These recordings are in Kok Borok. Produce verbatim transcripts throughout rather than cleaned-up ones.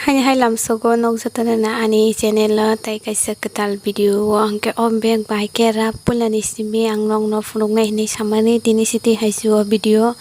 Haini hai lamsogo nok jotono na ani channel o tei kaisa kwtal video o, hwnkhe o bag bai khe rap puilani simi ang nokno phunuknai hinwi samani tini siti hai si o video.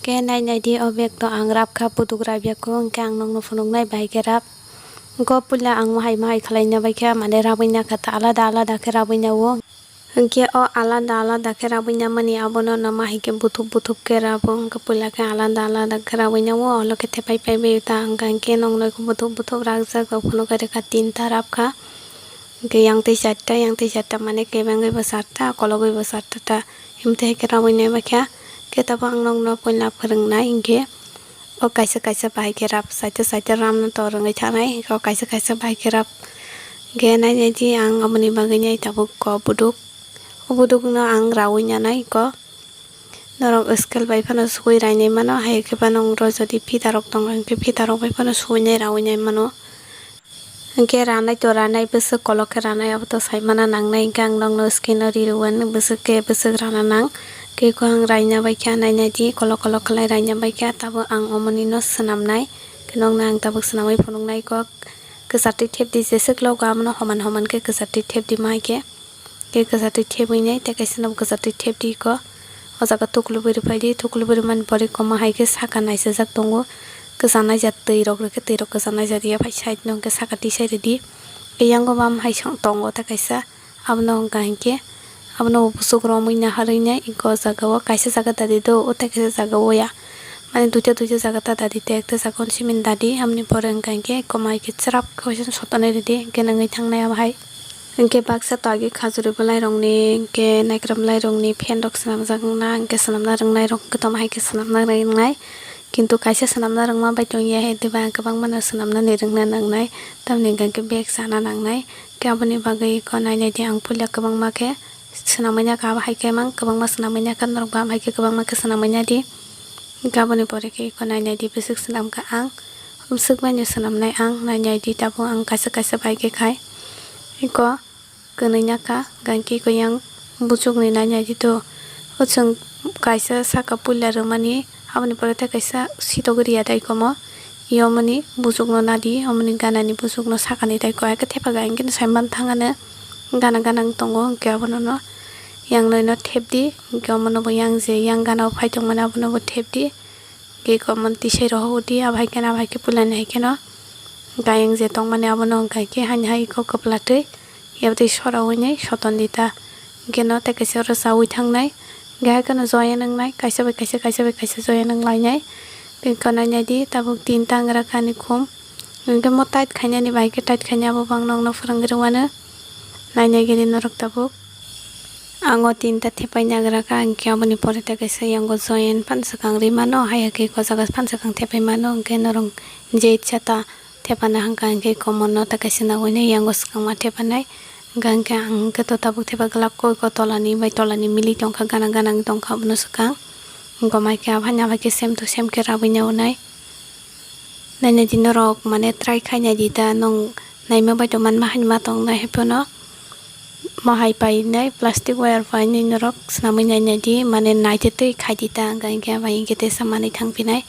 Khe nai nai di, o bag to ang rap kha, buduk rap ya kho, hwnkhe ang nokno phunuknai bai khe rap. Hwnkhe o puila ang mahai mahai khwlaina bai khe, mane rabwi na kha ta alada alada khe rabwi na o. Hwnkhe o alada alada khe rabwi namani abono no ma hai khe buthuk buthuk khe rabo, hwnkhe puila khe alada alada khe rabwi nao, olo khe thepai pai bai ta, hwnkha hwnkhe nokno khe buthuk buthuk rakjak, rok phunuk khe rwkha tinta rap kha, hwnkhe yang twi charta, yang twi charta mane kebengwi bo charta, kologwi bo charta ta, himtwi hai khe rabwi nai bai kha, khe tabuk ang nokno puila phwrwngnai hwnkhe. O kaisa kaisa bai khe rap, saita saita ramno to rwngwi thanai, o kaisa kaisa bai khe rap. Hwnkhe nai nai di, ang aboni bagwi nai tabuk kok buduk. O budukno ang raui nanai kok. Norok scale bai phano suwi rainai mano, hai khe phano norok jodi phita rok tongo, hwnkhe phita rok bai phano suwinai raui nai mano. Hwnkhe ranai to ranai, bwswk kolok khe ranai, abo to saimana nangnai. Hwnkhe ang nokno screen o ri rwui anw, bwswk khe bwswk rana nang. Khe kok ang raina bai kha, nai nai di, kolok kolok khlai raina bai kha, tabuk ang omoni no swnamnai. Khe nokno ang tabuk swnamwi phunuknai kok. Kwchartwi thepdi, jeswk logo abono homan homan khe kwchartwi thepdi, ma hai khe. Khe kwchartwi thepwi nai, tei kaisa no kwchartwi thepdi kok. O jaga tuklubwi rwphaidi, tuklubwi rwmani pore koma hai khe saka naisajak tongo. Kwchanaijak twi rok rwkhe, twi rok kwchanaijak ya phai side no hwnkhe saka tisai rwdi. Yango bam hai song tongo tei kaisa, abono hwnkha hinkhe abono bwswk romwi naharwi nai, hwnkhe o jaga o kaisa jaga dadi do, o tei kaisa jaga o ya. Mane duita duita jaga ta dadi, tei ekta jaga o simi dadi, aboni pore hwnkha hinkhe koma hai khe chwrap khe waisa sotonwi rwdi, hwnkhe nangwi thangnai abo hai. Hwnkhe baksa to agi khajuri bwlairokni, hwnkhe naikra bwlairokni fan rok swnamjak wngna, hwnkhe swnamna rwngnairok hwnkhe tamo hai khe swnamna rwngnai. Kintu kaisa swnamna rwngma bai tongya, hai diba kwbangmano swnamnani rwngna nangnai, tamni hwnkhe bag chana nangnai. Khe aboni bagwi kok nai nai di, ang puila kwbangma khe swnamwi nakha, abo hai khe mang kwbangma swnamwi nakha, norok bo abo hai khe kwbangma khe swnamwi nadi. Hwnkhe aboni pore khe kok nai nai di, bwswk swnamkha ang, bwswk baino swnamnai ang, nai nai di tabuk ang kaisa kaisa bai khe khai. Kok kwnwi nakha, hwnkhe kok yang buchukni nai nai di to. O chwng kaisa saka puila rwmani, aboni pore tei kaisa sitogwi riya dai komo. Yomoni buchukno nadi, omoni ganani buchukno sakani tei kok hai khe thepaga, hwnkhe sai man thangano gana gana wng tongo, hwnkhe abono no yang noi no thepdi, hwnkhe omono bo yang je yang gana o phai tongmani abono bo thepdi. Khe komon tisai rohordi, abo hai kheno, abo hai khe puilani hai kheno gayeng je tongmani abono hwnkha khe haini hai kok kwpla twi, yabtwi sora hwnwi soton di ta. Hwnkhe no tei kaisa oro chaui thangnai, hwnkhe hai kheno joya nwngnai, kaisa bai kaisa, kaisa bai kaisa joya nwnglainai. Hwnkhe nai nai di, tabuk tinta wng rwkha ani khum, hwnkhe mo tight khainani bai khe tight khainai, abo bo ang nokno phwrwngwi rwmano, nai nai gini norok tabuk. Ang o tinta thepai nagra kha, hwnkhe aboni pore tei kaisa yango join phan swkang ri mano, hai khe o jaga phan swkang thepai mano, hwnkhe norok je ichha ta thepana hwnkha, hwnkhe komon no tei kaisa nangwi no yango swkang ma thepanai. Hwnkha hwnkhe ang hwnkhe to tabuk thepa glak koi ko, tolani bai tolani mili tongkha, gana gana wng tongkha abono swkang. Hwnkhe mai khe aphani aphai khe same to same khe rabwi naunai. Naina di norok mane try khai nai di ta, nwng naima bai tong manma hai ma tong nai hai phano. Ma hai painai plastic wire painai norok swnamwi nai nai di, mane naitwi twi khai di ta, hwnkha hinkhe bai hinkhe tesa manwi thang phinai.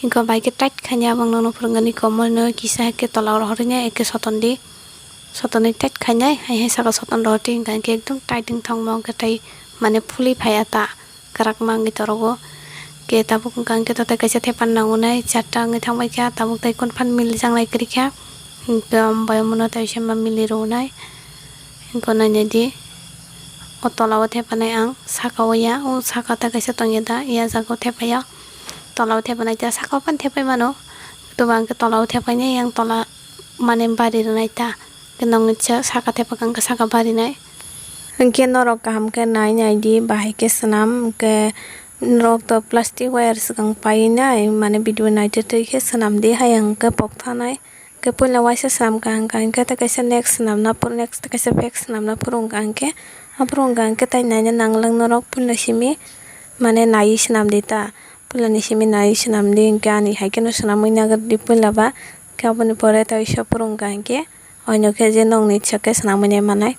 Hinkhe bai khe tight khainai, abang nono phwrwngani komorno kisa hai khe tola o rohorwi nai, eke soton di. Sotonwi tight khainai, hai hai saka soton rohor di, hwnkha hinkhe ekdom tight wng thangma, hwnkhe tei mane phulwi phaiya ta. Kwrak ma wngwi torogo. Khe tabuk wngkha hwnkhe to tei kaisa thepan nango nai, charta wngwi thangbai kha, tabuk tei kun phan mili jangnai kwrwi kha. Hwnkhe am bai omono tei sema mili rwnai. Hwnkhe nai nai di. O tola o thepanai ang, saka o ya, o saka tei kaisa tongya da, ya jaga o thepaiya. Tola o thepanai ta, saka o phano thepai mano. Toba hwnkhe tola o thepainai, yang tola mane bari rwnai ta. Khe nokni sa-, saka thepa kha hwnkhe saka barinai. Hwnkhe norok kaham khe nai nai di, bahai khe swnam, hwnkhe norok to plastic wire swkang paiwi nai, mane video naitwi twi khe swnam di, hayang khe pok thanai. Hwnkhe puila waisa swnam kha hwnkha, hwnkhe tei kaisa next swnamna phuru, next tei kaisa bag swnamna phuru wngkha, hwnkhe aphuru wngkha, hwnkhe tei naina nanglak norok puila simi, mane naiwi swnam di ta. Puilani simi nai swnam di, hwnkhe ani hai kheno swnamwi nagwrwdi puila ba, khe aboni pore tei sob phuru wngkha hinkhe, oino khe je nokni ichha khe swnamwi nai manai.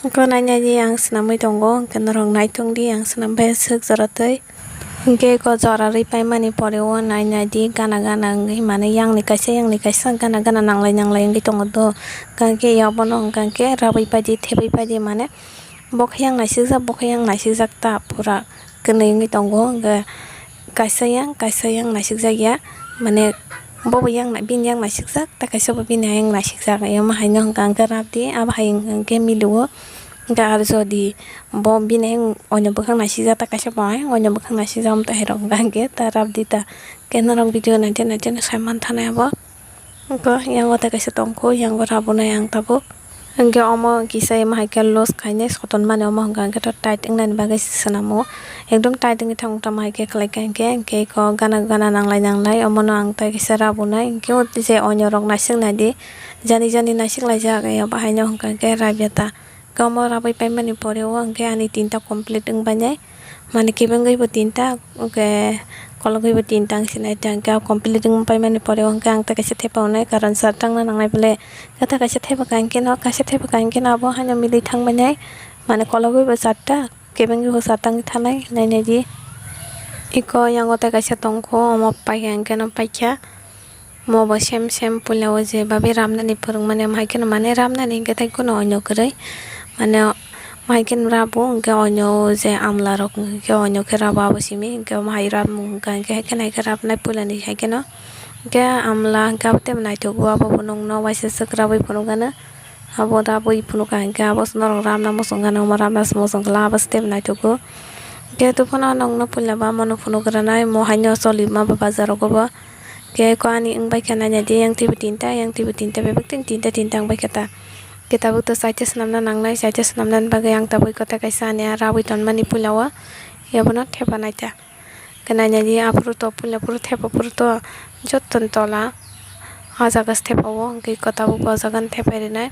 Hwnkhe nai nai di ang swnamwi tongo, hwnkhe norok nai tong di ang swnam bai swk jora twi. Hwnkhe eko jora rwi paimani pore o nai nai di gana gana wngwi mane yang ni kaisa yang ni kaisa gana gana nanglai nanglai wngwi tongo do. Hwnkhe yabono hwnkhe rabwi paidi thebwi paidi mane bo khe yang naisikjak bo khe yang naisikjak ta pura kwnwi wngwi tongo. Hwnkhe kaisa yang kaisa yang naisikjak ya mane bobo yang bini yang naisikjak ta kaisa bo bini yang naisikjak. Emo haino hwnkha hwnkhe rabdi abo hai hwnkhe milio. Hwnkhe aro jodi bo bini ayang oino bwkhak naisijak ta kaisa bo ayang oino bwkhak naisijak wng tong hai rok hwnkha hwnkhe ta rab di ta. Hwnkhe norok video naidi naidi no sai manthanai abo. Hwnkhe yango tei kaisa tongkho yango rabonai ang tabuk. Hwnkhe omo kisa emo hai khe loose khainai sotonmani omo hwnkha hwnkhe to tight wngnani bagwi swnamo. Ekdom tight wngwi thangma tamo hai khe khlai kha hwnkhe hwnkhe eko gana gana nanglai nanglai omono ang tei kaisa rabonai hwnkhe o je oino rok naisik naidi jani jani naisik laijak eba haino hwnkha hwnkhe rabya ta. Omo rabwi paimani pore o hwnkhe ani tinta complete wngbainai. Mane kebengwi bo tinta, hwnkhe kologwi bo tinta wng sinai ta. Hwnkhe o complete wng paimani pore o hwnkhe ang tei kaisa thepa hwnwi karon sar tangna nangnai bole. Khe tei kaisa thepa kankhe no, kaisa thepa kankhe no abo haino milwi thangbainai. Mane kologwi bo charta, kebengwi bo charta wngwi thanai, nainai di. Eko yango tei kaisa tongkho, omo paikha hwnkhe no paikha. Mo bo sem sem puila o je babi ramnani phwrwngmani, omo hai kheno mane ramnani hwnkhe tei kheno oino kwrwi. Mane, omo hai kheno rabo hwnkhe oino o je amla rok hwnkhe oino khe rabo abo simi hwnkhe omo hai ramung hwnkha hwnkhe hai kheno hai khe rabnai puilani hai kheno. Hwnkhe amla hwnkhe abo teibo naithogo, abo bo nwngno waisa swk rabwi phunukgano. Abo da bui phunukha hwnkhe abo norok ramna muchungkha, omo ramna se muchungkha, abo se teibo naithogo. Khe tubufano nwngno puila ba omono phunuk rwnai, mo haino choli ma ba bazar rogo bo. Khe ko ani wng bai kha naina di, yang twibo tinta, yang twibo tinta, bebak tin tinta, tinta wng bai kha ta. Khe tabuk to chaita swnamna nangnai, chaita swnamnani bagwi ang tabuk kota kaisa ani a rabwi tonmani puila o, yabono thepa nai ta. Khe naina di aphuru to puila phuru thepa phuru to jottoni tola o jaga se thepa o, hwnkhe ko tabuk bo o jaga no thepai rwnai.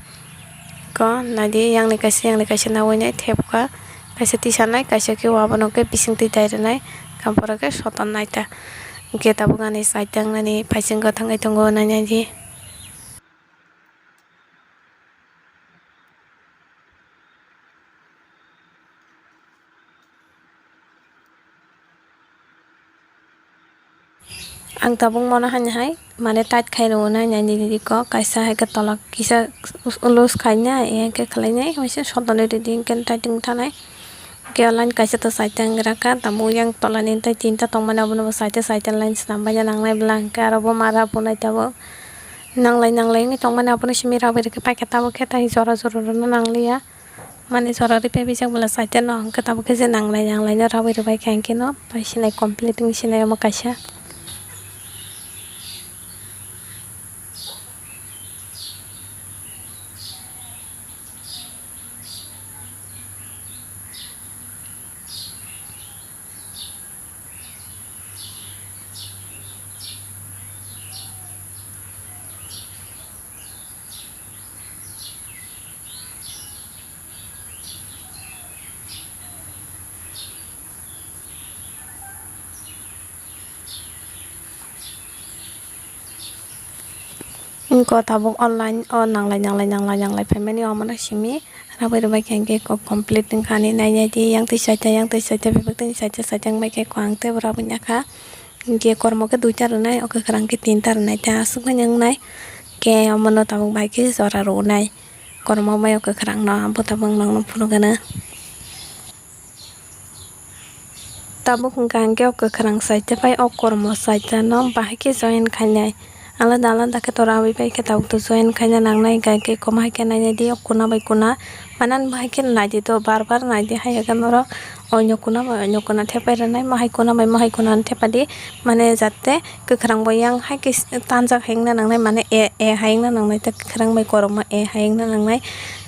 Ko naidi, yang ni kaisa, yang ni kaisa naiwi nai thepkha, kaisa tisanai, kaisa khe o abono khe bising twi dai rwnai, kamporo khe soton nai ta. Hwnkhe tabuk ani side o wngnani paiching kwthangwi tongo, naina di. Ang tabuk mono hani hai mane tight khai rwo nai, naini riko kaisa hai khe tola kisa loose khai nai, hwnkhe khlai nai, waisa sotoni ridi hwnkhe tight wng thanai. Hwnkhe o line kaisa to side o wng gra kha, tabuk yang tola ni tei tinta tongmani abono bo side o side o line swnam bai ya nangnai bwla, hwnkhe aro bo mara bunai tabuk nanglai nanglai wngwi tongmani abono simi rabwi rwkhe paikha, tabuk khe tai jora jora rwna nangliya. Mane jora riphaibijak bwla side o no hwnkhe tabuk khe je nanglai nanglai no rabwi rwbaikha hwnkhe no paisinai complete wngwi sinai omo kaisa. Wngkha tabuk online o nanglai nanglai nanglai nanglai phaimani omono simi rabwi rwbaikha hwnkhe kok complete wngkha ani nainai di yang twi saita yang twi saita bebak twi saita saita wngbaikha kok ang teibo rabwi nakha hwnkhe kormo khe duita rwnai o kwkhwrang khe tinta rwnai ta aswk manya wngnai hwnkhe omono tabuk bai khe jora rwnai kormo bai o kwkhwrang no abo tabuk nwng no phunukgwno. Tabuk hwnkha hwnkhe o kwkhwrang saita bai o kormo saita no bahai khe join khainai. Alada alada khe tora abui bai khe tabuk to join khaina nangnai, hwnkha hwnkhe koma hai khe nainai di o kuna bai kuna. Manani bahai khe nai di to bar bar nai di hai khe norok oino kuna bai oino kuna thepai rwnai, mohai kuna bai mohai kuna no thepa di. Mane jate kwkhwrang bo yang hai khe tanjak hai wngna nangnai, mane e, e hai wngna nangnai, tei kwkhwrang bai kormo e hai wngna nangnai.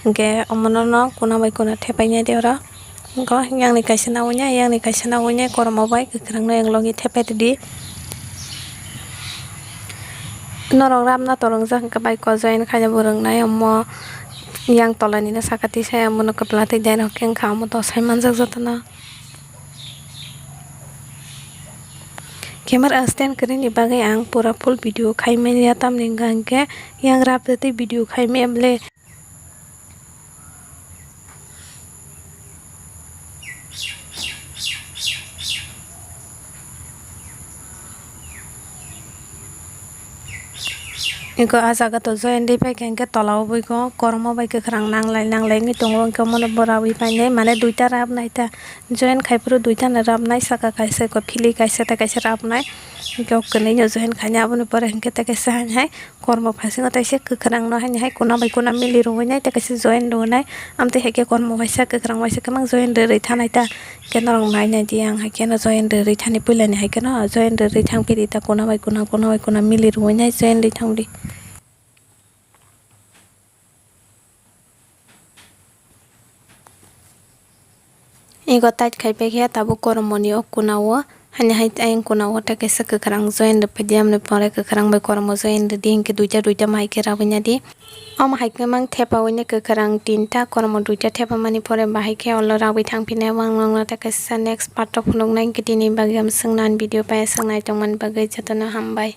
Hwnkhe omono no kuna bai kuna thepai nai di oro. Go, yang ni kaisa naiwi nai, yang ni kaisa naiwi nai, kormo bai kwkhwrang no yang logi thepai rwdi. Norok ramna torong jak hwnkhe bai ko join khaina bo rwngnai, omo yang tola nino saka tisa, omono kwpla twi dai rok khe wngkha, omo to sai manjak jotono. Camera stand kwrwini bagwi ang pura full video khai manya, tamni hwnkha hwnkhe yang rap twi video khai manya bwle. Eko ah jaga to join ri pai khe, hwnkhe tola o bui ko kormo bai kwkhwrang nanglai nanglai wngwi tongo, hwnkhe omono bo rawi painai, mane duita rabnai ta, join khai phuru duita no rabnai, saka kaisa ko philwi kaisa tei kaisa rabnai, hwnkhe o kwnwi no join khainai, aboni pore hwnkhe tei kaisa hainai kormo phasingo tei se kwkhwrang no hainai hai kuna bai kuna mili rwui nai tei kaisa join rwui nai, amtwi hai khe kormo waisa kwkhwrang waisa kwbang join rwrwi thanai ta. Khe norok nai nai di, ang hai kheno join rwrwi thani, puilani hai kheno join rwrwi thang phiri ta, kuna bai kuna, kuna bai kuna mili rwui nai join rwi thang di. Ego tight khai pai khe tabuk kormo ni o kuna o, hani hai ayang kuna o tei kaisa kwkhwrang join rwphai di, amoni pore kwkhwrang bai kormo join rwdi, hinkhe duita duita ma hai khe rabui nai di. Omo hai khe mang thepa ui nai kwkhwrang tinta, kormo duita thepa mani pore bahai khe olo rabui thang phinai, wang wang no tei kaisa next part o phunuk nai, hinkhe tini bagwi am swngna video pai swng nai tongmani bagwi jotono hambai.